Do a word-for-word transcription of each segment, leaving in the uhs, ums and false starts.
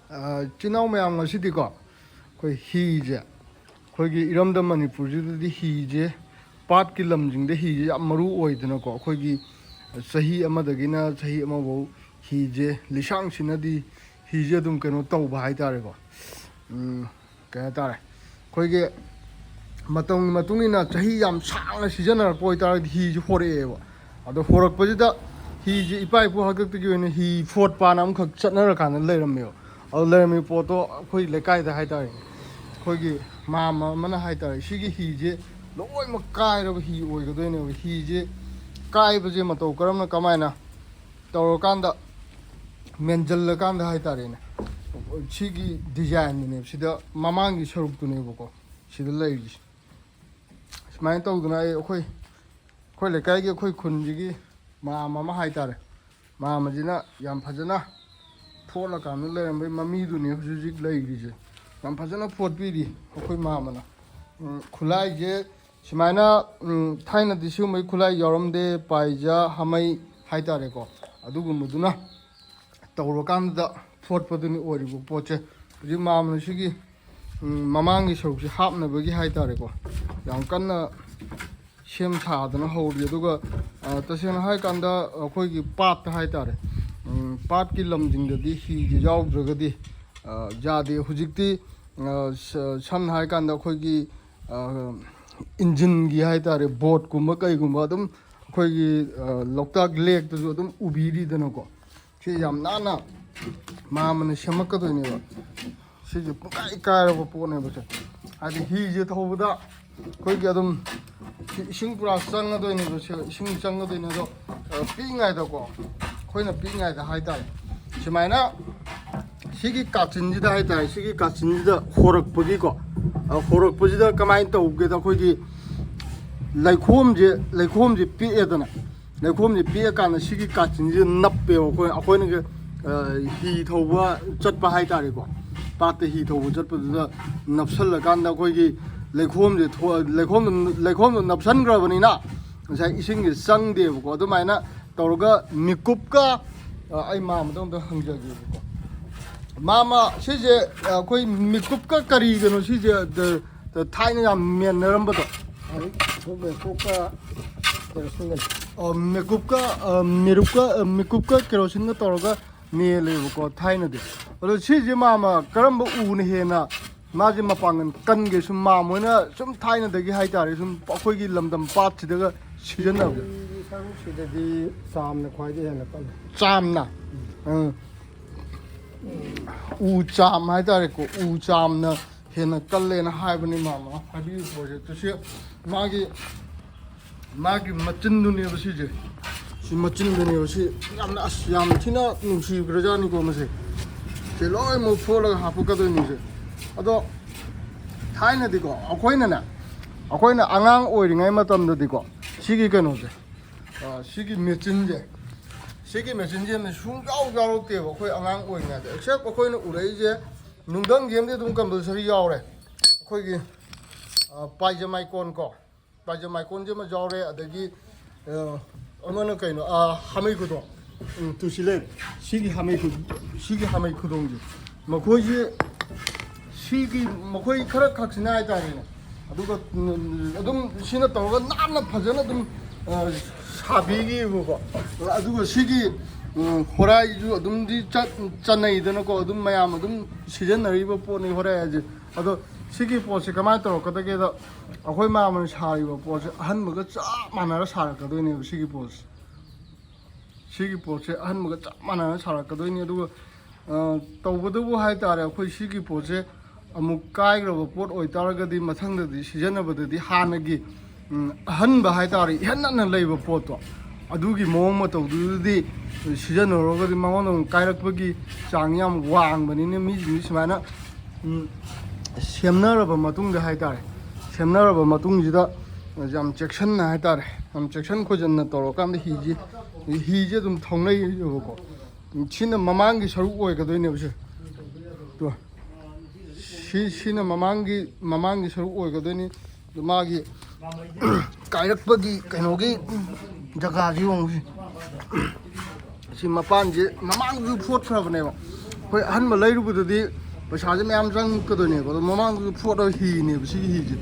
ꯏꯆꯤꯟ ꯏꯅꯥꯎ ꯃꯌꯥꯝ, ꯉꯁꯤꯗꯤꯀꯣ, ꯑꯩꯈꯣꯏ ꯍꯤꯁꯦ, ꯑꯩꯈꯣꯏꯒꯤ ꯏꯔꯝꯗꯝ ꯃꯅꯤꯄꯨꯔꯁꯤꯗꯗꯤ ꯍꯤꯁꯦ, ꯄꯥꯠꯀꯤ ꯂꯝꯁꯤꯡꯗ ꯍꯤꯁꯦ ꯌꯥꯝ ꯃꯔꯨ ꯑꯣꯏꯗꯅꯀꯣ꯫ ꯑꯩꯈꯣꯏꯒꯤ ꯆꯍꯤ ꯑꯃꯗꯒꯤꯅ ꯆꯍꯤ ꯑꯃꯐꯧ ꯍꯤꯁꯦ, ꯂꯤꯁꯥꯡꯁꯤꯅꯗꯤ ꯍꯤꯁꯦ ꯑꯗꯨꯝ ꯀꯩꯅꯣ ꯇꯧꯕ ꯍꯥꯏꯇꯥꯔꯦꯀꯣ꯫ ꯎꯝ, ꯀꯩ ꯍꯥꯏꯇꯥꯔꯦ, ꯑꯩꯈꯣꯏꯒꯤ ꯃꯇꯝꯒꯤ ꯃꯇꯨꯡ ꯏꯟꯅ ꯆꯍꯤ ꯌꯥꯝ ꯁꯥꯡꯅ ꯁꯤꯖꯤꯟꯅꯔꯛꯄ ꯑꯣꯏꯇꯥꯔꯒꯗꯤ ꯍꯤꯁꯦ ꯍꯣꯔꯛꯑꯦꯕ꯫ ꯑꯗꯣ ꯍꯣꯔꯛꯄꯁꯤꯗ ꯍꯤꯁꯦ ꯏꯄꯥ ꯏꯄꯨ ꯍꯥꯛꯇꯛꯇꯒꯤ ꯑꯣꯏꯅ ꯍꯤ ꯐꯣꯠ ꯄꯥꯅ ꯑꯃꯈꯛ ꯆꯠꯅꯔꯀꯥꯟꯗ ꯂꯩꯔꯝꯃꯦꯕ꯫ ꯑꯗꯣ ꯂꯩꯔꯝꯃꯤꯕ ꯄꯣꯠꯇꯣ ꯑꯩꯈꯣꯏ ꯂꯩꯀꯥꯏꯗ ꯍꯥꯏꯇꯥꯔꯦ, ꯑꯩꯈꯣꯏꯒꯤ ꯃꯥꯝꯃ ꯑꯃꯅ ꯍꯥꯏꯇꯥꯔꯦ, ꯁꯤꯒꯤ ꯍꯤꯁꯦ ꯂꯣꯏꯅꯃꯛ ꯀꯥꯏꯔꯕ ꯍꯤ ꯑꯣꯏꯒꯗꯣꯏꯅꯦꯕ꯫ ꯍꯤꯁꯦ ꯀꯥꯏꯕꯁꯦ ꯃꯇꯧ ꯀꯔꯝꯅ, ꯀꯃꯥꯏꯅ ꯇꯧꯔꯀꯥꯟꯗ, ꯃꯦꯟꯁꯤꯜꯂꯀꯥꯟꯗ ꯍꯥꯏꯇꯥꯔꯦꯅꯦ, ꯁꯤꯒꯤ ꯗꯤꯖꯥꯏꯟꯗꯨꯅꯦꯕ, ꯁꯤꯗ ꯃꯃꯥꯡꯒꯤ ꯁꯔꯨꯛꯇꯨꯅꯦꯕꯀꯣ ꯁꯤꯗ ꯂꯩꯔꯤꯁꯦ꯫ ꯁꯨꯃꯥꯏꯅ ꯇꯧꯗꯅ ꯑꯩ, ꯑꯩꯈꯣꯏ ꯑꯩꯈꯣꯏ ꯂꯩꯀꯥꯏꯒꯤ, ꯑꯩꯈꯣꯏ ꯈꯨꯟꯁꯤꯒꯤ ꯃꯥꯝꯃ ꯑꯃ ꯍꯥꯏꯇꯥꯔꯦ, ꯃꯥꯝꯃꯁꯤꯅ ꯌꯥꯝ ꯐꯖꯅ ꯐꯣꯠꯂꯀꯥꯟꯗ ꯂꯩꯔꯝꯕꯩ ꯃꯃꯤꯗꯨꯅꯦ ꯍꯧꯖꯤꯛ ꯍꯧꯖꯤꯛ ꯂꯩꯔꯤꯁꯦ꯫ ꯌꯥꯝ ꯐꯖꯅ ꯐꯣꯠꯄꯤꯔꯤ ꯑꯩꯈꯣꯏ ꯃꯥꯝꯃꯅ꯫ ꯎꯝ, ꯈꯨꯠꯂꯥꯏꯁꯦ ꯁꯨꯃꯥꯏꯅ, ꯎꯝ, ꯊꯥꯏꯅꯗꯤ ꯁꯤꯒꯨꯝꯕꯒꯤ ꯈꯨꯠꯂꯥꯏ ꯌꯥꯎꯔꯝꯗꯦ, ꯄꯥꯏꯖ, ꯍꯥꯃꯩ ꯍꯥꯏꯇꯥꯔꯦꯀꯣ, ꯑꯗꯨꯒꯨꯝꯕꯗꯨꯅ ꯇꯧꯔꯀꯥꯟꯗ ꯐꯣꯠꯄꯗꯨꯅꯤ ꯑꯣꯏꯔꯤꯕ ꯄꯣꯠꯁꯦ꯫ ꯍꯧꯖꯤꯛ ꯃꯥꯝꯃꯅ ꯁꯤꯒꯤ, ꯎꯝ, ꯃꯃꯥꯡꯒꯤ ꯁꯔꯨꯛꯁꯦ ꯍꯥꯞꯅꯕꯒꯤ ꯍꯥꯏꯇꯥꯔꯦꯀꯣ, ꯌꯥꯝ ꯀꯟꯅ ꯁꯦꯝ ꯁꯥꯗꯅ ꯍꯧꯔꯤ꯫ ꯑꯗꯨꯒ, ꯑ, ꯇꯁꯦꯡꯅ ꯍꯥꯏꯔꯀꯥꯟꯗ ꯑꯩꯈꯣꯏꯒꯤ ꯄꯥꯠꯇ ꯍꯥꯏꯇꯥꯔꯦ, ꯎꯝ, ꯄꯥꯠꯀꯤ ꯂꯝꯁꯤꯡꯗꯗꯤ ꯍꯤꯁꯦ ꯌꯥꯎꯗ꯭ꯔꯒꯗꯤ, ꯑ, ꯌꯥꯗꯦ꯫ ꯍꯧꯖꯤꯛꯇꯤ, ꯑ, ꯁ-, ꯁꯝꯅ ꯍꯥꯏꯔꯀꯥꯟꯗ ꯑꯩꯈꯣꯏꯒꯤ, ꯑ, ꯏꯟꯖꯤꯟꯒꯤ ꯍꯥꯏꯇꯥꯔꯦ, ꯕꯣꯠꯀꯨꯝꯕ ꯀꯩꯒꯨꯝꯕ ꯑꯗꯨꯝ ꯑꯩꯈꯣꯏꯒꯤ, ꯑ, ꯂꯣꯛꯇꯥꯛ ꯂꯦꯛꯇꯁꯨ ꯑꯗꯨꯝ ꯎꯕꯤꯔꯤꯗꯅꯀꯣ꯫ ꯁꯤ ꯌꯥꯝ ꯅꯥꯟꯅ ꯃꯥꯝꯃꯅ ꯁꯦꯝꯃꯛꯀꯗꯣꯏꯅꯦꯕ꯫ ꯁꯤꯁꯦ ꯄꯨꯡꯀꯥꯏ ꯀꯥꯏꯔꯕ ꯄꯣꯠꯅꯦꯕ ꯁꯦ꯫ ꯍꯥꯏꯗꯤ ꯍꯤꯁꯦ ꯊꯧꯕꯗ ꯑꯩꯈꯣꯏꯒꯤ ꯑꯗꯨꯝ ꯁꯤ ꯏꯁꯤꯡ ꯄꯨꯔꯥ ꯆꯪꯒꯗꯣꯏꯅꯦꯕ꯫ ꯁꯤ ꯏꯁꯤꯡ ꯆꯪꯒꯗꯣꯏꯅꯦ꯫ ꯑꯗꯣ, ꯑ, ꯄꯤꯛꯏꯉꯩꯗꯀꯣ, ꯑꯩꯈꯣꯏꯅ ꯄꯤꯛꯏꯉꯩꯗ ꯍꯥꯏꯇꯥꯔꯦ, ꯁꯨꯃꯥꯏꯅ ꯁꯤꯒꯤ ꯀꯥꯆꯤꯟꯁꯤꯗ ꯍꯥꯏꯇꯥꯔꯦ, ꯁꯤꯒꯤ ꯀꯥꯆꯤꯟꯁꯤꯗ ꯍꯣꯔꯛꯄꯒꯤꯀꯣ, ꯑ, ꯍꯣꯔꯛꯄꯁꯤꯗ ꯀꯃꯥꯏꯅ ꯇꯧꯒꯦꯗ, ꯑꯩꯈꯣꯏꯒꯤ ꯂꯩꯈꯣꯝꯁꯦ, ꯂꯩꯈꯣꯝꯁꯦ ꯄꯤꯛꯑꯦꯗꯅ, ꯂꯩꯈꯣꯝꯁꯦ ꯄꯤꯛꯑꯀꯥꯟꯗ ꯁꯤꯒꯤ ꯀꯥꯆꯤꯟꯁꯤꯗ ꯅꯞꯄꯦꯕ꯫ ꯑꯩꯈꯣꯏ, ꯑꯩꯈꯣꯏꯅꯒ, ꯑ, ꯍꯤ ꯊꯧꯕ ꯆꯠꯄ ꯍꯥꯏꯇꯥꯔꯦꯀꯣ, ꯄꯥꯠꯇ ꯍꯤ ꯊꯧꯕ ꯆꯠꯄꯗꯨꯗ ꯅꯞꯁꯜꯂꯀꯥꯟꯗ ꯑꯩꯈꯣꯏꯒꯤ ꯂꯩꯈꯣꯝꯁꯦ ꯊꯣ-, ꯂꯩꯈꯣꯝꯗꯣ, ꯂꯩꯈꯣꯝꯗꯣ ꯅꯞꯁꯟꯈ꯭ꯔꯕꯅꯤꯅ ꯉꯁꯥꯏ ꯏꯁꯤꯡꯁꯦ ꯆꯪꯗꯦꯕꯀꯣ꯫ ꯑꯗꯨꯃꯥꯏꯅ ꯇꯧꯔꯒ ꯃꯤꯀꯨꯞꯀ, ꯑ, ꯑꯩ ꯃꯥꯝꯃꯗ ꯑꯝꯇ ꯍꯪꯖꯒꯦꯕꯀꯣ꯫ ꯃꯥꯃ, ꯁꯤꯁꯦ ꯑꯩꯈꯣꯏ ꯃꯤꯀꯨꯞꯀ ꯀꯔꯤꯒꯅꯣ ꯁꯤꯁꯦ, ꯊꯥꯏꯅ ꯌꯥꯝ ꯃꯦꯟꯅꯔꯝꯕꯗꯣ? ꯑꯩ ꯃꯤꯀꯨꯞꯀ ꯀꯦꯔꯣꯁꯤꯟꯒꯅꯤ꯫ ꯑꯣ, ꯃꯤꯀꯨꯞꯀ, ꯃꯤꯔꯨꯞꯀ, ꯃꯤꯀꯨꯞꯀ ꯀꯦꯔꯣꯁꯤꯟꯒ ꯇꯧꯔꯒ ꯃꯦꯜꯂꯦꯕꯀꯣ ꯊꯥꯏꯅꯗꯤ꯫ ꯑꯗꯣ ꯁꯤꯁꯦ ꯃꯥꯃ ꯀꯔꯝꯕ ꯎꯅ ꯍꯦꯟꯅ ꯃꯥꯁꯦ ꯃꯄꯥꯡꯒꯜ ꯀꯟꯒꯦ? ꯁꯨꯝ ꯃꯥꯃ ꯍꯣꯏꯅ ꯁꯨꯝ ꯊꯥꯏꯅꯗꯒꯤ ꯍꯥꯏꯇꯥꯔꯦ, ꯁꯨꯝ ꯑꯩꯈꯣꯏꯒꯤ ꯂꯝꯗꯝ ꯄꯥꯠꯁꯤꯗꯒ ꯁꯤꯖꯤꯟꯅꯕꯁꯦ꯫ ꯁꯤꯒꯤ ꯁꯔꯨꯛꯁꯤꯗꯗꯤ ꯆꯥꯝꯅ ꯈ꯭ꯋꯥꯏꯗꯒꯤ ꯍꯦꯟꯅ ꯀꯜꯂꯦ꯫ ꯆꯥꯝꯅ? ꯎꯝ꯫ ꯎ ꯆꯥꯝ ꯍꯥꯏꯇꯥꯔꯦꯀꯣ, ꯎ ꯆꯥꯝꯅ ꯍꯦꯟꯅ ꯀꯜꯂꯦꯅ ꯍꯥꯏꯕꯅꯤ ꯃꯥꯃ ꯍꯥꯏꯕꯤꯔꯤꯕ ꯄꯣꯠꯁꯦ꯫ ꯇꯨꯁꯤ ꯃꯥꯒꯤ, ꯃꯥꯒꯤ ꯃꯆꯤꯟꯗꯨꯅꯦꯕ ꯁꯤꯁꯦ꯫ ꯁꯤ ꯃꯆꯤꯟꯗꯨꯅꯦꯕ ꯁꯤ꯫ ꯌꯥꯝꯅ, ꯑꯁ, ꯌꯥꯝ ꯊꯤꯅ ꯅꯨꯡꯁꯤꯈ꯭ꯔꯖꯥꯠꯅꯤꯀꯣ ꯃꯁꯦ꯫ ꯁꯤ ꯂꯣꯏꯅꯃꯛ ꯐꯣꯠꯂꯒ ꯍꯥꯞꯄꯛꯀꯗꯣꯏꯅꯤ ꯁꯦ꯫ ꯑꯗꯣ ꯊꯥꯏꯅꯗꯤꯀꯣ ꯑꯩꯈꯣꯏꯅꯅꯦ, ꯑꯩꯈꯣꯏꯅ ꯑꯉꯥꯡ ꯑꯣꯏꯔꯤꯉꯩ ꯃꯇꯝꯗꯗꯤꯀꯣ ꯁꯤꯒꯤ ꯀꯩꯅꯣꯁꯦ, ꯑ, ꯁꯤꯒꯤ ꯃꯦꯆꯤꯟꯁꯦ, ꯁꯤꯒꯤ ꯃꯦꯆꯤꯟꯁꯦ ꯁꯨꯡꯌꯥꯎ ꯌꯥꯎꯔꯛꯇꯦꯕ ꯑꯩꯈꯣꯏ ꯑꯉꯥꯡ ꯑꯣꯏꯔꯤꯉꯩꯗ꯫ ꯑꯦꯛꯁꯦꯞ ꯑꯩꯈꯣꯏꯅ ꯎꯔꯛꯏꯁꯦ ꯅꯨꯡꯊꯪꯒꯤ ꯑꯃꯗꯤ ꯑꯗꯨꯝ ꯀꯝꯄꯜꯁꯔꯤ ꯌꯥꯎꯔꯦ꯫ ꯑꯩꯈꯣꯏꯒꯤ, ꯑ, ꯄꯥꯏꯖꯃꯥꯏꯀꯣꯟ ꯀꯣ, ꯄꯥꯏꯖꯃꯥꯏꯀꯣꯟꯁꯦ ꯑꯃ ꯌꯥꯎꯔꯦ꯫ ꯑꯗꯒꯤ, ꯑ, ꯑꯃꯅ ꯀꯩꯅꯣ, ꯑ, ꯍꯥꯃꯩ ꯈꯨꯗꯣꯡ꯫ ꯎꯝ, ꯇꯨꯁꯤ ꯂꯩ꯫ ꯁꯤꯒꯤ ꯍꯥꯃꯩ ꯈꯨ-, ꯁꯤꯒꯤ ꯍꯥꯃꯩ ꯈꯨꯗꯣꯡꯁꯦ꯫ ꯃꯈꯣꯏꯁꯦ ꯁꯤꯒꯤ, ꯃꯈꯣꯏ ꯈꯔ ꯈꯛꯁꯤꯅ ꯍꯥꯏꯇꯥꯔꯦꯅꯦ꯫ ꯑꯗꯨꯒ, ꯎꯝ, ꯑꯗꯨꯝ ꯁꯤꯅ ꯇꯧꯔꯒ ꯅꯥꯟꯅ ꯐꯖꯅ ꯑꯗꯨꯝ, ꯑ, ꯁꯥꯕꯤꯈꯤꯕꯀꯣ꯫ ꯑꯗꯨꯒ ꯁꯤꯒꯤ, ꯎꯝ, ꯈꯣꯔꯥꯏꯁꯨ ꯑꯗꯨꯝꯗꯤ ꯆꯠ-, ꯆꯠꯅꯩꯗꯅꯀꯣ꯫ ꯑꯗꯨꯝ ꯃꯌꯥꯝ ꯑꯗꯨꯝ ꯁꯤꯖꯤꯟꯅꯔꯤꯕ ꯄꯣꯠꯅꯤ ꯈꯣꯔꯥꯏ ꯍꯥꯏꯁꯦ꯫ ꯑꯗꯣ ꯁꯤꯒꯤ ꯄꯣꯠꯁꯦ ꯀꯃꯥꯏꯅ ꯇꯧꯔꯛꯀꯗꯒꯦꯗ, ꯑꯩꯈꯣꯏ ꯃꯥꯃꯅ ꯁꯥꯔꯤꯕ ꯄꯣꯠꯁꯦ ꯑꯍꯟꯕꯒ ꯆꯞ ꯃꯥꯟꯅꯔ ꯁꯥꯔꯛꯀꯗꯣꯏꯅꯦꯕ ꯁꯤꯒꯤ ꯄꯣꯠꯁꯦ꯫ ꯁꯤꯒꯤ ꯄꯣꯠꯁꯦ ꯑꯍꯟꯕꯒ ꯆꯞ ꯃꯥꯟꯅꯅ ꯁꯥꯔꯛꯀꯗꯣꯏꯅꯤ꯫ ꯑꯗꯨꯒ, ꯑ, ꯇꯧꯕꯗꯕꯨ ꯍꯥꯏꯇꯥꯔꯦ, ꯑꯩꯈꯣꯏ ꯁꯤꯒꯤ ꯄꯣꯠꯁꯦ ꯑꯃꯨꯛ ꯀꯥꯏꯈ꯭ꯔꯕ ꯄꯣꯠ ꯑꯣꯏꯇꯥꯔꯒꯗꯤ ꯃꯊꯪꯗꯗꯤ ꯁꯤꯖꯤꯟꯅꯕꯗꯗꯤ ꯍꯥꯟꯅꯒꯤ, ꯎꯝ, ꯑꯍꯟꯕ ꯍꯥꯏꯇꯥꯔꯦ, ꯏꯍꯟ ꯍꯟꯅ ꯂꯩꯕ ꯄꯣꯠꯇꯣ, ꯑꯗꯨꯒꯤ ꯃꯑꯣꯡ ꯃꯇꯧꯗꯨꯗꯤ ꯁꯤꯖꯤꯟꯅꯔꯨꯔꯒꯗꯤ ꯃꯉꯣꯟꯗ ꯑꯃꯨꯛ ꯀꯥꯏꯔꯛꯄꯒꯤ ꯆꯥꯡ ꯌꯥꯝ ꯋꯥꯡꯕꯅꯤꯅ ꯃꯤꯁꯤꯡꯁꯤ ꯁꯨꯃꯥꯏꯅ, ꯎꯝ, ꯁꯦꯝꯅꯔꯕ ꯃꯇꯨꯡꯗ ꯍꯥꯏꯇꯥꯔꯦ, ꯁꯦꯝꯅꯔꯕ ꯃꯇꯨꯡꯁꯤꯗ ꯌꯥꯝ ꯆꯦꯛꯁꯤꯟꯅ ꯍꯥꯏꯇꯥꯔꯦ, ꯌꯥꯝ ꯆꯦꯛꯁꯤꯟ ꯈꯣꯏꯖꯟꯅ ꯇꯧꯔꯀꯥꯟꯗ ꯍꯤꯁꯦ, ꯍꯤꯁꯦ ꯑꯗꯨꯝ ꯊꯧꯅꯩꯌꯦꯕꯀꯣ꯫ ꯁꯤꯅ ꯃꯃꯥꯡꯒꯤ ꯁꯔꯨꯛ ꯑꯣꯏꯒꯗꯣꯏꯅꯦꯕ ꯁꯦ꯫ ꯇꯣ꯫ ꯁꯤ, ꯁꯤꯅ ꯃꯃꯥꯡꯒꯤ, ꯃꯃꯥꯡꯒꯤ ꯁꯔꯨꯛ ꯑꯣꯏꯒꯗꯣꯏꯅꯤ꯫ ꯑꯗꯨ ꯃꯥꯒꯤ ꯀꯥꯏꯔꯛꯄꯒꯤ ꯀꯩꯅꯣꯒꯤ ꯖꯒꯥꯁꯤ ꯌꯦꯡꯉꯨ ꯁꯤ꯫ ꯁꯤ ꯃꯄꯥꯟꯁꯦ ꯃꯃꯥꯡꯁꯨ ꯐꯣꯠꯈ꯭ꯔꯕꯅꯦꯕ꯫ ꯑꯩꯈꯣꯏ ꯑꯍꯟꯕ ꯂꯩꯔꯨꯕꯗꯗꯤ ꯄꯩꯁꯥꯁꯦ ꯃꯌꯥꯝ ꯆꯪꯉꯛꯀꯗꯣꯏꯅꯦꯕ꯫ ꯑꯗꯣ ꯃꯃꯥꯡꯗꯁꯨ ꯐꯣꯠꯂꯒ ꯍꯤꯅꯦꯕ ꯁꯤꯒꯤ ꯍꯤꯁꯦ꯫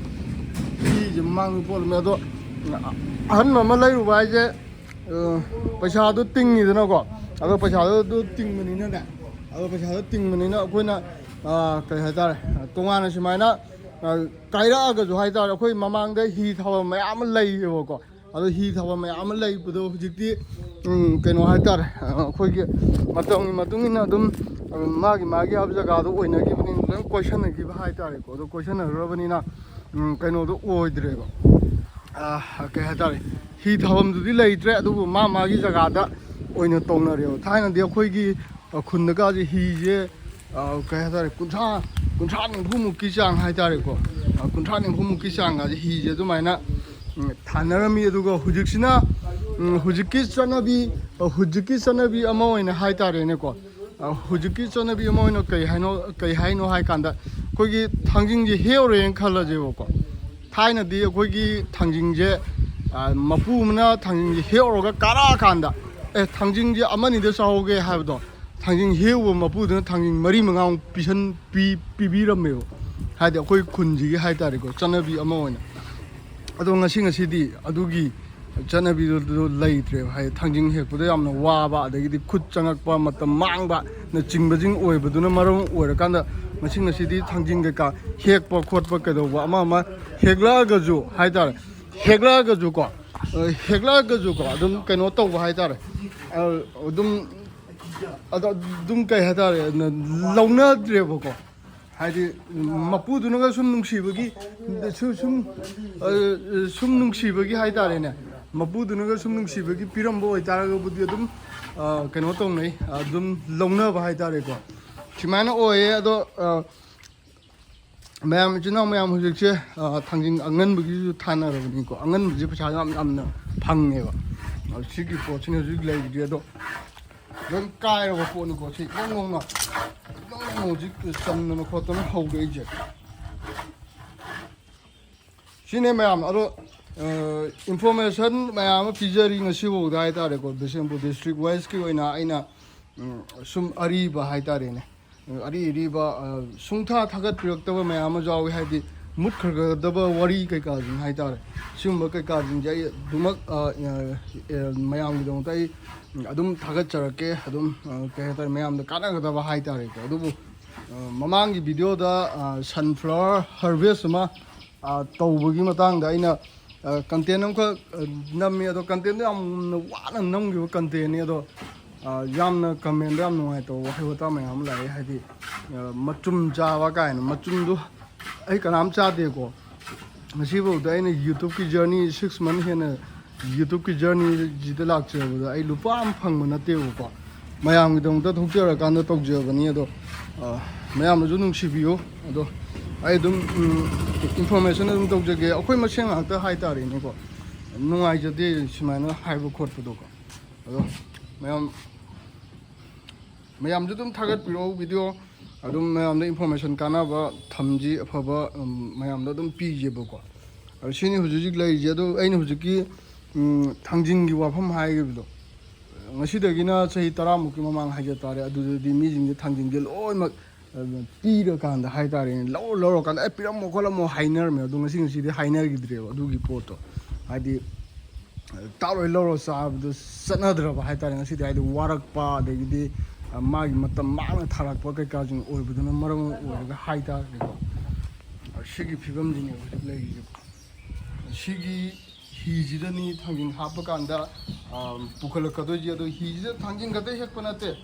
ꯍꯤꯁꯦ ꯃꯃꯥꯡꯗꯁꯨ ꯐꯣꯠꯂꯝꯃꯦ꯫ ꯑꯗꯣ ꯑꯍꯟꯕ ꯑꯃ ꯂꯩꯔꯨꯕ ꯍꯥꯏꯁꯦ, ꯑ, ꯄꯩꯁꯥꯗꯣ ꯇꯤꯡꯉꯤꯗꯅꯀꯣ꯫ ꯑꯗꯣ ꯄꯩꯁꯥꯗꯣ ꯑꯗꯨ ꯇꯤꯡꯕꯅꯤꯅꯅꯦ, ꯑꯗꯣ ꯄꯩꯁꯥꯗꯣ ꯇꯤꯡꯕꯅꯤꯅ ꯑꯩꯈꯣꯏꯅ, ꯑ, ꯀꯩ ꯍꯥꯏꯇꯥꯔꯦ, ꯇꯣꯉꯥꯟꯅ ꯁꯨꯃꯥꯏꯅ, ꯑ, ꯀꯥꯏꯔꯛꯑꯒꯁꯨ ꯍꯥꯏꯇꯥꯔꯦ, ꯑꯩꯈꯣꯏ ꯃꯃꯥꯡꯗ ꯍꯤ ꯊꯥꯕ ꯃꯌꯥꯝ ꯑꯃ ꯂꯩꯌꯦꯕꯀꯣ꯫ ꯑꯗꯣ ꯍꯤ ꯊꯥꯕ ꯃꯌꯥꯝ ꯑꯃ ꯂꯩꯕꯗꯣ ꯍꯧꯖꯤꯛꯇꯤ, ꯎꯝ, ꯀꯩꯅꯣ ꯍꯥꯏꯇꯥꯔꯦ, ꯑ, ꯑꯩꯈꯣꯏꯒꯤ ꯃꯇꯝꯒꯤ ꯃꯇꯨꯡ ꯏꯟꯅ ꯑꯗꯨꯝ, ꯑ, ꯃꯥꯒꯤ ꯃꯥꯒꯤ ꯍꯥꯏꯕ ꯖꯒꯥꯗꯣ ꯑꯣꯏꯅꯈꯤꯕꯅꯤꯅ ꯂꯣꯏ ꯀꯣꯏꯁꯟꯅꯈꯤꯕ ꯍꯥꯏꯇꯥꯔꯦꯀꯣ꯫ ꯑꯗꯣ ꯀꯣꯏꯁꯟꯅꯈ꯭ꯔꯕꯅꯤꯅ, ꯎꯝ, ꯀꯩꯅꯣꯗꯣ ꯑꯣꯏꯗ꯭ꯔꯦꯕ꯫ ꯑ, ꯀꯩ ꯍꯥꯏꯇꯥꯔꯦ, ꯍꯤ ꯊꯥꯐꯝꯗꯨꯗꯤ ꯂꯩꯇ꯭ꯔꯦ, ꯑꯗꯨꯕꯨ ꯃꯥ ꯃꯥꯒꯤ ꯖꯒꯥꯗ ꯑꯣꯏꯅ ꯇꯧꯅꯔꯦꯕ꯫ ꯊꯥꯏꯅꯗꯤ ꯑꯩꯈꯣꯏꯒꯤ, ꯑ, ꯈꯨꯟꯗꯒꯁꯦ ꯍꯤꯁꯦ, ꯑ, ꯀꯩ ꯍꯥꯏꯇꯥꯔꯦ, ꯀꯨꯟꯊ꯭ꯔꯥ, ꯀꯨꯟꯊ꯭ꯔꯥ ꯅꯤꯐꯨꯃꯨꯛꯀꯤ ꯆꯥꯡ ꯍꯥꯏꯇꯥꯔꯦꯀꯣ꯫ ꯑ, ꯀꯨꯟꯊ꯭ꯔꯥ ꯅꯤꯐꯨꯃꯨꯛꯀꯤ ꯆꯥꯡꯒꯁꯦ ꯍꯤꯁꯦ ꯑꯗꯨꯃꯥꯏꯅ, ꯎꯝ, ꯊꯥꯅꯔꯝꯃꯤ꯫ ꯑꯗꯨꯒ ꯍꯧꯖꯤꯛꯁꯤꯅ, ꯎꯝ, ꯍꯧꯖꯤꯛꯀꯤ ꯆꯠꯅꯕꯤ, ꯑ, ꯍꯧꯖꯤꯛꯀꯤ ꯆꯠꯅꯕꯤ ꯑꯃ ꯑꯣꯏꯅ ꯍꯥꯏꯇꯥꯔꯦꯅꯦꯀꯣ꯫ ꯑ, ꯍꯧꯖꯤꯛꯀꯤ ꯆꯠꯅꯕꯤ ꯑꯃ ꯑꯣꯏꯅ ꯀꯩ ꯍꯥꯏꯅꯣ, ꯀꯩ ꯍꯥꯏꯅꯣ ꯍꯥꯏ ꯀꯥꯟꯗ, ꯑꯩꯈꯣꯏꯒꯤ ꯊꯥꯡꯖꯤꯡꯁꯦ ꯍꯦꯛꯎꯔꯦꯅ ꯈꯜꯂꯁꯦꯕꯀꯣ꯫ ꯊꯥꯏꯅꯗꯤ ꯑꯩꯈꯣꯏꯒꯤ ꯊꯥꯡꯖꯤꯡꯁꯦ, ꯑ, ꯃꯄꯨ ꯑꯃꯅ ꯊꯥꯡꯖꯤꯡꯁꯦ ꯍꯦꯛꯎꯔꯒ ꯀꯥꯔꯛꯑꯀꯥꯟꯗ, "ꯑꯦ, ꯊꯥꯡꯖꯤꯡꯁꯦ ꯑꯃꯅꯤꯗ ꯆꯥꯍꯧꯒꯦ" ꯍꯥꯏꯕꯗꯣ, ꯊꯥꯡꯖꯤꯡ ꯍꯦꯛꯎꯕ ꯃꯄꯨꯗꯨꯅ ꯊꯥꯡꯖꯤꯡ ꯃꯔꯤ ꯃꯉꯥꯃꯨꯛ ꯄꯤꯁꯟ-, ꯄꯤ-, ꯄꯤꯕꯤꯔꯝꯃꯦꯕ꯫ ꯍꯥꯏꯗꯤ ꯑꯩꯈꯣꯏ ꯈꯨꯟꯁꯤꯒꯤ ꯍꯥꯏꯇꯥꯔꯦꯀꯣ, ꯆꯠꯅꯕꯤ ꯑꯃ ꯑꯣꯏꯅ꯫ ꯑꯗꯣ ꯉꯁꯤ ꯉꯁꯤꯗꯤ ꯑꯗꯨꯒꯤ ꯆꯠꯅꯕꯤꯗꯨ ꯂꯩꯇ꯭ꯔꯦꯕ꯫ ꯍꯥꯏꯗꯤ ꯊꯥꯡꯖꯤꯡ ꯍꯦꯛꯄꯗ ꯌꯥꯝꯅ ꯋꯥꯕ, ꯑꯗꯒꯤꯗꯤ ꯈꯨꯠ ꯆꯪꯉꯛꯄ, ꯃꯇꯝ ꯃꯥꯡꯕꯅꯆꯤꯡꯕꯁꯤꯡ ꯑꯣꯏꯕꯗꯨꯅ ꯃꯔꯝ ꯑꯣꯏꯔꯀꯥꯟꯗ, ꯉꯁꯤ ꯉꯁꯤꯗꯤ ꯊꯥꯡꯖꯤꯡ ꯀꯩꯀꯥ ꯍꯦꯛꯄ ꯈꯣꯠꯄ ꯀꯩꯗꯧꯕ ꯑꯃ ꯑꯃ ꯍꯦꯛꯂꯛꯑꯒꯁꯨ ꯍꯥꯏꯇꯥꯔꯦ, ꯍꯦꯛꯂꯛꯑꯒꯁꯨꯀꯣ, ꯑ, ꯍꯦꯛꯂꯛꯑꯒꯁꯨꯀꯣ, ꯑꯗꯨꯝ ꯀꯩꯅꯣ ꯇꯧꯕ ꯍꯥꯏꯇꯥꯔꯦ, ꯑ, ꯑꯗꯨꯝ, ꯑꯗꯣ ꯑꯗꯨꯝ ꯀꯩ ꯍꯥꯏꯇꯥꯔꯦ, ꯂꯧꯅꯗ꯭ꯔꯦꯕꯀꯣ꯫ ꯍꯥꯏꯗꯤ ꯃꯄꯨꯗꯨꯅꯒ ꯁꯨꯝ ꯅꯨꯡꯁꯤꯕꯒꯤ, ꯁꯨ-, ꯁꯨꯝ, ꯑ, ꯁꯨꯝ ꯅꯨꯡꯁꯤꯕꯒꯤ ꯍꯥꯏꯇꯥꯔꯦꯅꯦ, ꯃꯄꯨꯗꯨꯅꯒ ꯁꯨꯝ ꯅꯨꯡꯁꯤꯕꯒꯤ ꯄꯤꯔꯝꯕ ꯑꯣꯏꯇꯥꯔꯒꯕꯨꯗꯤ ꯑꯗꯨꯝ, ꯑ, ꯀꯩꯅꯣ ꯇꯧꯅꯩ, ꯑꯗꯨꯝ ꯂꯧꯅꯕ ꯍꯥꯏꯇꯥꯔꯦꯀꯣ꯫ ꯁꯨꯃꯥꯏꯅ ꯑꯣꯏꯌꯦ꯫ ꯑꯗꯣ, ꯑ, ꯃꯌꯥꯝ, ꯏꯆꯤꯟ ꯏꯅꯥꯎ ꯃꯌꯥꯝ ꯍꯧꯖꯤꯛꯁꯦ, ꯑ, ꯊꯥꯡꯖꯤꯡ ꯑꯉꯟꯕꯒꯤꯁꯨ ꯊꯥꯅꯔꯕꯅꯤꯀꯣ꯫ ꯑꯉꯟꯕꯁꯦ ꯄꯩꯁꯥ ꯌꯥꯝ ꯌꯥꯝꯅ ꯐꯪꯉꯦꯕ꯫ ꯑ, ꯁꯤꯒꯤ ꯄꯣꯠꯁꯤꯅ ꯍꯧꯖꯤꯛ ꯂꯩꯔꯤꯗꯤ, ꯑꯗꯣ ꯂꯣꯏ ꯀꯥꯏꯔꯕ ꯄꯣꯠꯅꯤꯀꯣ꯫ ꯁꯤ ꯏꯅꯧ ꯅꯧꯅ, ꯏꯅꯧ ꯅꯧꯅ ꯍꯧꯖꯤꯛ ꯆꯟꯗꯅ ꯈꯣꯠꯇꯅ ꯍꯧꯔꯛꯏꯁꯦ꯫ ꯁꯤꯅꯦ ꯃꯌꯥꯝ꯫ ꯑꯗꯣ, ꯑ, information ꯃꯌꯥꯝ ꯑꯃ ꯄꯤꯖꯔꯤ ꯉꯁꯤꯐꯥꯎꯗ ꯍꯥꯏꯇꯥꯔꯦꯀꯣ꯫ ꯕꯤꯁꯦꯝꯄꯨꯔ district wiseꯀꯤ ꯑꯣꯏꯅ ꯑꯩꯅ ꯎꯝ, ꯁꯨꯝ ꯑꯔꯤꯕ ꯍꯥꯏꯇꯥꯔꯦꯅꯦ, ꯑꯔꯤ ꯑꯔꯤꯕ, ꯑ, ꯁꯨꯡꯊꯥ ꯊꯥꯒꯠꯄꯤꯔꯛꯇꯕ ꯃꯌꯥꯝ ꯑꯃ ꯌꯥꯎꯋꯤ꯫ ꯍꯥꯏꯗꯤ ꯃꯨꯠꯈ꯭ꯔꯒꯗꯕ ꯋꯥꯔꯤ ꯀꯩꯀꯥꯁꯤꯡ ꯍꯥꯏꯇꯥꯔꯦ, ꯁꯤꯒꯨꯝꯕ ꯀꯩꯀꯥꯁꯤꯡꯁꯦ ꯑꯩ ꯑꯗꯨꯃꯛ, ꯑ, ꯑ, ꯑ, ꯃꯌꯥꯝꯒꯤꯗꯃꯛꯇ ꯑꯩ ꯑꯗꯨꯝ ꯊꯥꯒꯠꯆꯔꯛꯀꯦ꯫ ꯑꯗꯨꯝ, ꯑ, ꯀꯩ ꯍꯥꯏꯇꯥꯔꯦ, ꯃꯌꯥꯝꯗ ꯀꯥꯟꯅꯒꯗꯕ ꯍꯥꯏꯇꯥꯔꯦꯀꯣ꯫ ꯑꯗꯨꯕꯨ, ꯑ, ꯃꯃꯥꯡꯒꯤ ꯚꯤꯗꯤꯑꯣꯗ, ꯑ, sunflower harvest ꯑꯃ, ꯑ, ꯇꯧꯕꯒꯤ ꯃꯇꯥꯡꯗ ꯑꯩꯅ, ꯑ, content ꯑꯃꯈꯛ, ꯑ, ꯅꯝꯃꯤ꯫ ꯑꯗꯣ contentꯗꯣ ꯌꯥꯝꯅ ꯋꯥꯅ ꯅꯝꯈꯤꯕ contentꯅꯤ꯫ ꯑꯗꯣ, ꯑ, ꯌꯥꯝꯅ commentꯗ ꯌꯥꯝ ꯅꯨꯡꯉꯥꯏꯇꯕ ꯋꯥꯍꯩ ꯋꯥꯇꯥ ꯃꯌꯥꯝ ꯑꯃ ꯂꯥꯛꯑꯦ꯫ ꯍꯥꯏꯗꯤ, ꯑ, ꯃꯆꯨꯝ ꯆꯥꯕ ꯀꯥꯏꯅ꯫ ꯃꯆꯨꯝꯗꯣ ꯑꯩ ꯀꯅꯥꯝ ꯆꯥꯗꯦꯀꯣ꯫ ꯉꯁꯤꯐꯥꯎꯗ ꯑꯩꯅ YouTubeꯀꯤ journey six month ꯍꯦꯟꯅ YouTubeꯀꯤ journeyꯁꯤꯗ ꯂꯥꯛꯆꯕꯗ ꯑꯩ ꯂꯨꯄꯥ ꯑꯃ ꯐꯪꯕ ꯅꯠꯇꯦꯕꯀꯣ꯫ ꯃꯌꯥꯝꯒꯤꯗꯃꯛꯇ ꯊꯣꯛꯆꯔꯀꯥꯟꯗ ꯇꯧꯖꯕꯅꯤ꯫ ꯑꯗꯣ, ꯑ, ꯃꯌꯥꯝꯅꯁꯨ ꯅꯨꯡꯁꯤꯕꯤꯌꯨ꯫ ꯑꯗꯣ ꯑꯩ ꯑꯗꯨꯝ, ꯎꯝ, information ꯑꯗꯨꯝ ꯇꯧꯖꯒꯦ꯫ ꯑꯩꯈꯣꯏ ꯃꯁꯦꯟ ꯉꯥꯛꯇ ꯍꯥꯏꯇꯥꯔꯦꯅꯦꯀꯣ꯫ ꯅꯨꯡꯉꯥꯏꯖꯗꯦ ꯁꯨꯃꯥꯏꯅ ꯍꯥꯏꯕ ꯈꯣꯠꯄꯗꯣꯀꯣ꯫ ꯑꯗꯣ ꯃꯌꯥꯝ, ꯃꯌꯥꯝꯁꯨ ꯑꯗꯨꯝ ꯊꯥꯒꯠꯄꯤꯔꯛꯑꯣ video꯫ ꯑꯗꯨꯝ ꯃꯌꯥꯝꯗ information ꯀꯥꯟꯅꯕ ꯊꯝꯁꯤ, ꯑꯐꯕ, ꯎꯝ, ꯃꯌꯥꯝꯗ ꯑꯗꯨꯝ ꯄꯤꯒꯦꯕꯀꯣ꯫ ꯑꯗꯣ ꯁꯤꯅꯤ ꯍꯧꯖꯤꯛ ꯍꯧꯖꯤꯛ ꯂꯩꯔꯤꯁꯦ꯫ ꯑꯗꯣ ꯑꯩꯅ ꯍꯧꯖꯤꯛꯀꯤ, ꯎꯝ, ꯊꯥꯡꯖꯤꯡꯒꯤ ꯋꯥꯐꯝ ꯍꯥꯏꯈꯤꯕꯗꯣ, ꯉꯁꯤꯗꯒꯤꯅ ꯆꯍꯤ ꯇꯔꯥꯃꯨꯛꯀꯤ ꯃꯃꯥꯡ ꯍꯥꯏꯖ ꯇꯥꯔꯦ, ꯑꯗꯨꯗꯗꯤ ꯃꯤꯁꯤꯡꯁꯦ ꯊꯥꯡꯖꯤꯡꯁꯦ ꯂꯣꯏꯅꯃꯛ, ꯑ, ꯄꯤꯔꯀꯥꯟꯗ ꯍꯥꯏꯇꯥꯔꯦꯅꯦ, ꯂꯧꯔ ꯂꯧꯔꯀꯥꯟꯗ, "ꯑꯦ, ꯄꯤꯔꯝꯃꯣ ꯈꯣꯠꯂꯝꯃꯣ" ꯍꯥꯏꯅꯔꯝꯃꯦ꯫ ꯑꯗꯣ ꯉꯁꯤ ꯉꯁꯤꯗꯤ ꯍꯥꯏꯅꯈꯤꯗ꯭ꯔꯦꯕ ꯑꯗꯨꯒꯤ ꯄꯣꯠꯇꯣ꯫ ꯍꯥꯏꯗꯤ, ꯑ, ꯇꯥꯔꯣꯏ ꯂꯧꯔ ꯆꯥꯕꯗꯣ ꯆꯠꯅꯗ꯭ꯔꯕ ꯍꯥꯏꯇꯥꯔꯦ ꯉꯁꯤꯗꯤ꯫ ꯍꯥꯏꯗꯤ ꯋꯥꯔꯛꯄ, ꯑꯗꯒꯤꯗꯤ, ꯑ, ꯃꯥꯒꯤ ꯃꯇꯝ ꯃꯥꯡꯅ ꯊꯥꯔꯛꯄ ꯀꯩꯀꯥꯁꯤꯡ ꯑꯣꯏꯕꯗꯨꯅ ꯃꯔꯝ ꯑꯣꯏꯔꯒ ꯍꯥꯏꯇꯥꯔꯦꯀꯣ꯫ ꯑ, ꯁꯤꯒꯤ ꯐꯤꯕꯝꯁꯤꯅꯦ ꯍꯧꯖꯤꯛ ꯂꯩꯔꯤꯁꯦ꯫ ꯁꯤꯒꯤ ꯍꯤꯁꯤꯗꯅꯤ ꯊꯥꯡꯖꯤꯡ ꯍꯥꯞꯄ ꯀꯥꯟꯗ, ꯑ, ꯄꯨꯈꯠꯂꯛꯀꯗꯣꯏꯁꯦ꯫ ꯑꯗꯣ ꯍꯤꯁꯤꯗ ꯊꯥꯡꯖꯤꯡ ꯈꯛꯇ ꯍꯦꯛꯄ ꯅꯠꯇꯦ,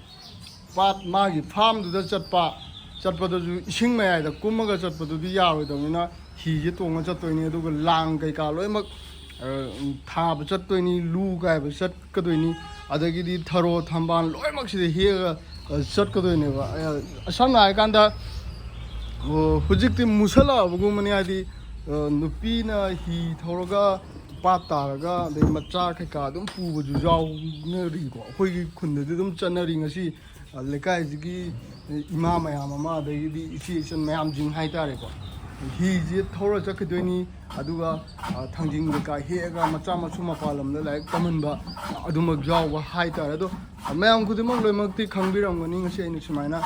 ꯄꯥꯠ ꯃꯥꯒꯤ farmꯗꯨꯗ ꯆꯠꯄ, ꯆꯠꯄꯗꯁꯨ ꯏꯁꯤꯡ ꯃꯌꯥꯏꯗ ꯀꯨꯝꯃꯒ ꯆꯠꯄꯗꯨꯗꯤ ꯌꯥꯔꯣꯏꯗꯕꯅꯤꯅ ꯍꯤꯁꯦ ꯇꯣꯡꯉ ꯆꯠꯇꯣꯏꯅꯤ꯫ ꯑꯗꯨꯒ ꯂꯥꯡ ꯀꯩꯀꯥ ꯂꯣꯏꯅꯃꯛ, ꯑ, ꯊꯥꯕ ꯆꯠꯇꯣꯏꯅꯤ, ꯂꯨ ꯀꯥꯏꯕ ꯆꯠꯀꯗꯣꯏꯅꯤ, ꯑꯗꯒꯤꯗꯤ ꯊꯔꯣ ꯊꯝꯕꯥꯜ ꯂꯣꯏꯅꯃꯛ ꯁꯤꯗ ꯍꯦꯛꯑꯒ, ꯑ, ꯆꯠꯀꯗꯣꯏꯅꯦꯕ꯫ ꯑ, ꯁꯝꯅ ꯍꯥꯏꯔꯀꯥꯟꯗ, ꯑꯣ, ꯍꯧꯖꯤꯛꯇꯤ ꯃꯨꯁꯜꯂꯛꯑꯕꯒꯨꯝꯕꯅꯤ꯫ ꯍꯥꯏꯗꯤ, ꯑ, ꯅꯨꯄꯤꯅ ꯍꯤ ꯊꯧꯔꯒ ꯄꯥꯠ ꯇꯥꯔꯒ, ꯑꯗꯩ ꯃꯆꯥ ꯀꯩꯀꯥ ꯑꯗꯨꯝ ꯄꯨꯕꯁꯨ ꯌꯥꯎꯅꯔꯤꯀꯣ꯫ ꯑꯩꯈꯣꯏꯒꯤ ꯈꯨꯟꯗꯗꯤ ꯑꯗꯨꯝ ꯆꯠꯅꯔꯤ꯫ ꯉꯁꯤ, ꯑ, ꯂꯩꯀꯥꯏꯁꯤꯒꯤ ꯏꯃꯥ ꯃꯌꯥꯝ ꯑꯃ, ꯑꯗꯒꯤꯗꯤ ꯏꯆꯦ ꯏꯆꯟ ꯃꯌꯥꯝꯁꯤꯡ ꯍꯥꯏꯇꯥꯔꯦꯀꯣ, ꯍꯤꯁꯦ ꯊꯧꯔ ꯆꯠꯈꯤꯗꯣꯏꯅꯤ꯫ ꯑꯗꯨꯒ ꯊꯥꯡꯖꯤꯡ ꯀꯩꯀꯥ ꯍꯦꯛꯑꯒ ꯃꯆꯥ ꯃꯁꯨ ꯃꯄꯥꯟ ꯂꯝꯗ ꯂꯥꯏꯔꯤꯛ ꯇꯝꯍꯟꯕ ꯑꯗꯨꯃꯛ ꯌꯥꯎꯕ ꯍꯥꯏꯇꯥꯔꯦ꯫ ꯑꯗꯣ ꯃꯌꯥꯝ ꯈꯨꯗꯤꯡꯃꯛ ꯂꯣꯏꯅꯃꯛꯇꯤ ꯈꯪꯕꯤꯔꯝꯒꯅꯤ꯫ ꯉꯁꯤ ꯑꯩꯅ ꯁꯨꯃꯥꯏꯅ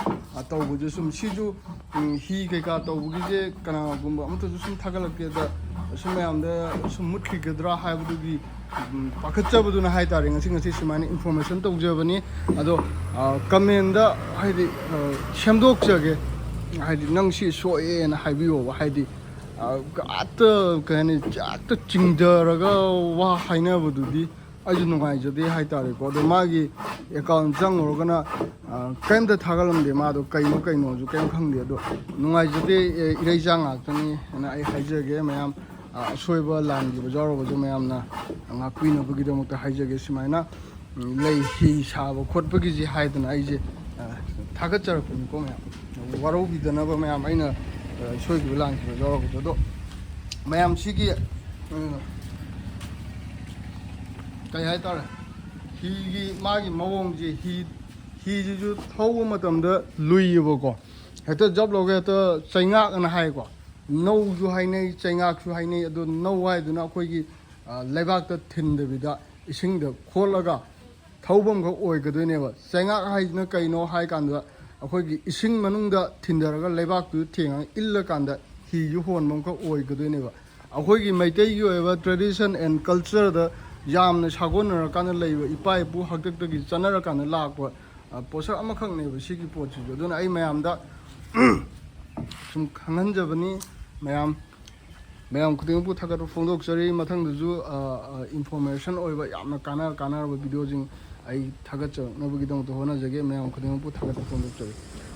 ꯇꯧꯕꯁꯦ ꯁꯨꯝ ꯁꯤꯁꯨ ꯍꯤ ꯀꯩꯀꯥ ꯇꯧꯕꯒꯤꯁꯦ ꯀꯅꯥꯒꯨꯝꯕ ꯑꯃꯠꯇꯁꯨ ꯁꯨꯝ ꯊꯥꯒꯠꯂꯛꯀꯦꯗ ꯁꯨꯝ ꯃꯌꯥꯝꯗ ꯁꯨꯝ ꯃꯨꯠꯈꯤꯒꯗ꯭ꯔꯥ ꯍꯥꯏꯕꯗꯨꯒꯤ ꯄꯥꯈꯠꯆꯕꯗꯨꯅ ꯍꯥꯏꯇꯥꯔꯦ꯫ ꯉꯁꯤ ꯉꯁꯤ ꯁꯨꯃꯥꯏꯅ ꯏꯟꯐꯣꯔꯃꯦꯁꯟ ꯇꯧꯖꯕꯅꯤ꯫ ꯑꯗꯣ ꯀꯃꯦꯟꯗ ꯍꯥꯏꯗꯤ ꯁꯦꯝꯗꯣꯛꯆꯒꯦ꯫ ꯍꯥꯏꯗꯤ ꯅꯪ ꯁꯤ ꯁꯣꯛꯑꯦꯅ ꯍꯥꯏꯕꯤꯌꯣꯕ꯫ ꯍꯥꯏꯗꯤ ꯑꯠꯇ ꯀꯩ ꯍꯥꯏꯅꯤ, ꯆꯥꯛꯇ ꯆꯤꯡꯊꯔꯒ ꯋꯥ ꯍꯥꯏꯅꯕꯗꯨꯗꯤ ꯑꯩꯁꯨ ꯅꯨꯡꯉꯥꯏꯖꯗꯦ ꯍꯥꯏꯇꯥꯔꯦꯀꯣ꯫ ꯑꯗꯣ ꯃꯥꯒꯤ ꯑꯦꯀꯥꯎꯟ ꯆꯪꯉꯨꯔꯒꯅ ꯀꯔꯤꯝꯇ ꯊꯥꯒꯠꯂꯝꯗꯦ꯫ ꯃꯥꯗꯣ ꯀꯩꯅꯣ ꯀꯩꯅꯣꯁꯨ ꯀꯔꯤꯝ ꯈꯪꯗꯦ꯫ ꯑꯗꯣ ꯅꯨꯡꯉꯥꯏꯖꯗꯦ꯫ ꯏꯔꯩꯆꯥ ꯉꯥꯛꯇꯅꯤ ꯍꯥꯏꯅ ꯑꯩ ꯍꯥꯏꯖꯒꯦ꯫ ꯃꯌꯥꯝ ꯑꯁꯣꯏꯕ ꯂꯥꯟꯈꯤꯕ ꯌꯥꯎꯔꯕꯁꯨ ꯃꯌꯥꯝꯅ ꯉꯥꯛꯄꯤꯅꯕꯒꯤꯗꯃꯛꯇ ꯍꯥꯏꯖꯒꯦ꯫ ꯁꯨꯃꯥꯏꯅ ꯂꯩ ꯍꯤ ꯁꯥꯕ ꯈꯣꯠꯄꯒꯤꯁꯤ ꯍꯥꯏꯗꯅ ꯑꯩꯁꯦ ꯊꯥꯒꯠꯆꯔꯛꯄꯅꯤꯀꯣ ꯃꯌꯥꯝ꯫ ꯋꯥꯔꯧꯕꯤꯗꯅꯕ ꯃꯌꯥꯝ ꯑꯩꯅ ꯁꯣꯏꯈꯤꯕ ꯂꯥꯟꯈꯤꯕ ꯌꯥꯎꯔꯒꯁꯨ꯫ ꯑꯗꯣ ꯃꯌꯥꯝ ꯁꯤꯒꯤ ꯀꯩ ꯍꯥꯏꯇꯥꯔꯦ, ꯍꯤꯒꯤ ꯃꯥꯒꯤ ꯃꯑꯣꯡꯁꯦ, ꯍꯤ ꯍꯤꯁꯤꯁꯨ ꯊꯧꯕ ꯃꯇꯝꯗ ꯂꯨꯏꯌꯦꯕꯀꯣ꯫ ꯍꯦꯛꯇ ꯖꯞ ꯂꯧꯒ ꯍꯦꯛꯇ ꯆꯩꯉꯥꯛ ꯑꯅ ꯍꯥꯏꯀꯣ꯫ ꯅꯧꯁꯨ ꯍꯥꯏꯅꯩ, ꯆꯩꯉꯥꯛꯁꯨ ꯍꯥꯏꯅꯩ꯫ ꯑꯗꯣ ꯅꯧ ꯍꯥꯏꯗꯨꯅ ꯑꯩꯈꯣꯏꯒꯤ ꯂꯩꯕꯥꯛꯇ ꯊꯤꯟꯗꯕꯤꯗ ꯏꯁꯤꯡꯗ ꯈꯣꯠꯂꯒ ꯊꯧꯐꯝꯈꯛ ꯑꯣꯏꯒꯗꯣꯏꯅꯦꯕ꯫ ꯆꯩꯉꯥꯛ ꯍꯥꯏꯁꯤꯅ ꯀꯩꯅꯣ ꯍꯥꯏ ꯀꯥꯟꯗ ꯑꯩꯈꯣꯏꯒꯤ ꯏꯁꯤꯡ ꯃꯅꯨꯡꯗ ꯊꯤꯟꯊꯔꯒ ꯂꯩꯕꯥꯛꯇꯨ ꯊꯦꯡꯉꯒ ꯏꯜꯂꯀꯥꯟꯗ ꯍꯤꯁꯨ ꯍꯣꯟꯕ ꯑꯃꯈꯛ ꯑꯣꯏꯒꯗꯣꯏꯅꯦꯕ꯫ ꯑꯩꯈꯣꯏꯒꯤ ꯃꯩꯇꯩꯒꯤ ꯑꯣꯏꯕ tradition and cultureꯗ ꯌꯥꯝꯅ ꯁꯥꯒꯣꯟꯅꯔꯀꯥꯟꯗ ꯂꯩꯕ ꯏꯄꯥ ꯏꯄꯨ ꯍꯥꯛꯇꯛꯇꯒꯤ ꯆꯠꯅꯔꯀꯥꯟꯗ ꯂꯥꯛꯄ ꯄꯣꯠꯁꯛ ꯑꯃꯈꯛꯅꯦꯕ ꯁꯤꯒꯤ ꯄꯣꯠꯁꯤꯁꯨ꯫ ꯑꯗꯨꯅ ꯑꯩ ꯃꯌꯥꯝꯗ ꯁꯨꯝ ꯈꯪꯍꯟꯖꯕꯅꯤ꯫ ꯃꯌꯥꯝ ꯃꯌꯥꯝ ꯈꯨꯗꯤꯡꯃꯛꯄꯨ ꯊꯥꯒꯠꯄ ꯐꯣꯡꯗꯣꯛꯆꯔꯤ꯫ ꯃꯊꯪꯗꯁꯨ ꯏꯟꯐꯣꯔꯃꯦꯁꯟ ꯑꯣꯏꯕ ꯌꯥꯝꯅ ꯀꯥꯟꯅ ꯀꯥꯟꯅꯔꯕ ꯚꯤꯗꯤꯑꯣꯁꯤꯡ ꯑꯩ ꯊꯥꯒꯠꯆꯔꯛꯅꯕꯒꯤꯗꯃꯛꯇ ꯍꯣꯠꯅꯖꯒꯦ꯫ ꯃꯌꯥꯝ ꯈꯨꯗꯤꯡꯃꯛꯄꯨ ꯊꯥꯒꯠꯄ ꯐꯣꯡꯗꯣꯛꯆꯔꯤ꯫